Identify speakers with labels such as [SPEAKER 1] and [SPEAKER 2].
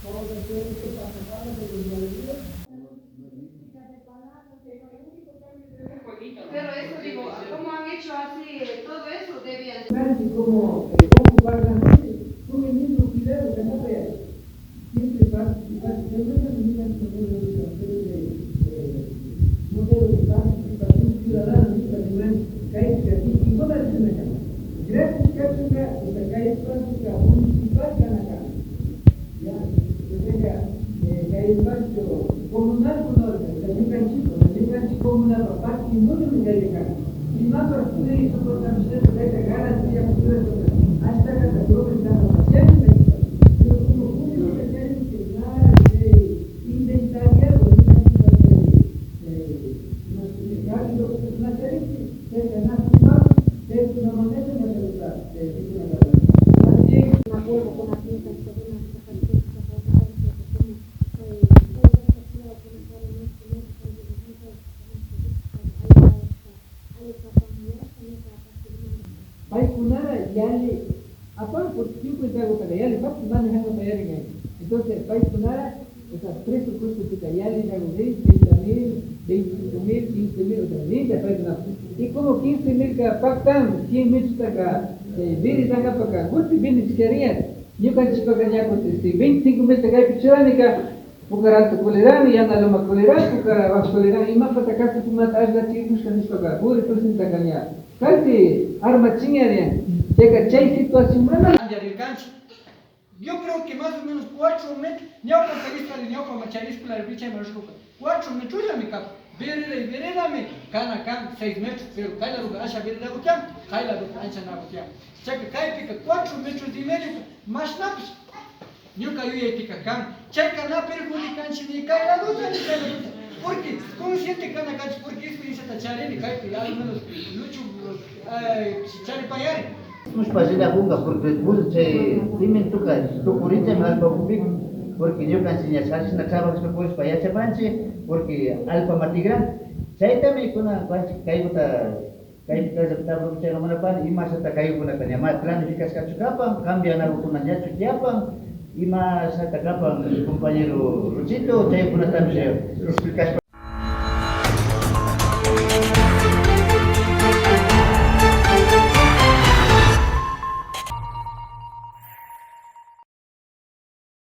[SPEAKER 1] Pero eso digo, ¿cómo han hecho así todo eso? Debían.
[SPEAKER 2] Como ocupar la noche con el mismo cuidado que no siempre participar, modelo de participación ciudadana, gracias municipal ya, espacio comunal comunal patrimonio y más para poder soportar garantía hasta pero como público que inventariado Paykunara yali apan por 50 yali manejando entonces paykunara, o sea, presupuesto pika yali 30 mil, 25 mil, 15 mil, o sea, linda paykunara. Y como 15 mil ka pactan, 100 mil chutaka, biri tangapaka, golpe beneficiaría. Ñukanchikpaka ña 25 mil kaypi churanika, Pukara Alto Colerán, Yana Loma Colerán, Pukara Bajo Colerán, imapata kastukunata ayudachikushka nishpaka, puri presidentaka ña casi armachinyaria, chayka chay situación mana.
[SPEAKER 3] Yo creo que más o menos 4 metros, ñawpa charispa, ñawpa macharispa, la ripicha y marruca, 4 metros ya mi capa. Vereda y vereda me cana can 6 metros, pero kayla ruka asha vereda gutian, kayla ruka ancha na gutian. Chayka kaypika 4 metros y medio, más napis. Ñuka yuyaypika kan, chayka na perjudicanchi ni kayla ruka ni kayla ruka. Porque consciente kana kanchi, porque experiencia charini kaypi, al menos lucho charipayari.
[SPEAKER 4] Mushpallina kunga porque chay cimentoka tukurinchami allpa ukupika porque ñukanchik ña shashina trabajashpa purishpa yachapanchik porque allpa matigran chaytami kunan kanchik kaykuta kaypi kayta munapani imashata kaykunata ña planificashkachu kapan cambianakukuna ñachu tiyapan imashata kapan compañero Luchito chaykunatami explicashpa.